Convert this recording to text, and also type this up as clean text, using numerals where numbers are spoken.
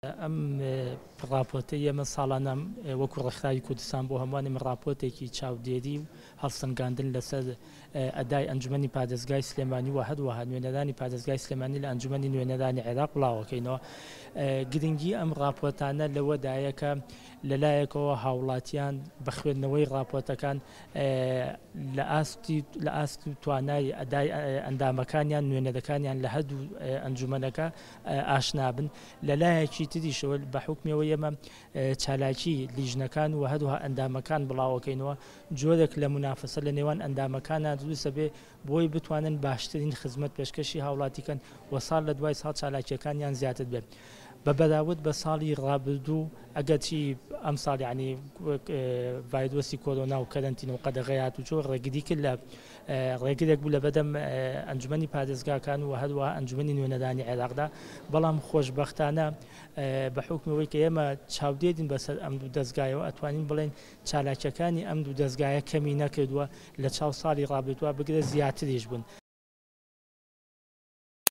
ئەم ڕاپۆرتەی ئێمە ساڵانە وەکو ڕێکخراوی کوردستان بۆ هەمووان ئێمە ڕاپۆرتێکی چاودێری و هەڵسەنگاندن لەسەر ئەدای ئەنجومەنی پارێزگای سلێمانی و هەروەها نوێنەرانی پارێزگای سلێمانی لە ئەنجومەنی نوێنەرانی عێراق بڵاوەکەینەوە. گرنگی ئەم ڕاپۆرتانە لەوەدایە کە لەلایەکەوە هاوڵاتیان بە خوێندنەوەی ڕاپۆرتەکان لە ئاستی لە ئاست و توانای ئەدای ئەندامەکانیان نوێنەرەکانیان لە هەردوو ئەنجومەنەکە ئاشنابن، لەلایەکی تریشەوە بە حوکمی ئەوەی ئێمە چالاکی لیژنەکان و هەروەها ئەندامەکان بڵاوەکەینەوە، جۆرێک لە مونافەسە لە نێوان ئەندامەکانا دروست ئەبێ بۆی بتوانن باشترین خزمەت پێشکەشی هاوڵاتی کەن و ساڵ لە دوای ساڵ چالاکیەکانیان زیاتر بێت. بە بەراورد بە ساڵی ڕابردوو ئەگەرچی ئەمساڵ یانی ڤایرۆسی کۆرۆنا و کەرەنتینە و قەدەغەی هاتوچۆ ڕێگری کرد لە ڕێگرێک بوو لە بەدەم ئەنجومەنی پارێزگاکان و هەروەها ئەنجومەنی نوێنەرانی عێراقدا، بەڵام خۆشبەختانە بە حوکمی ئەوەی کە ئێمە چاودێرین بەسەر ئەم دوو دەزگایەوە ئەتوانین بڵێین چالاکیەکانی ئەم دوو دەزگایە کەمی نەکردووە لە چاو ساڵی ڕابردووە بگرە زیاتریش بوون.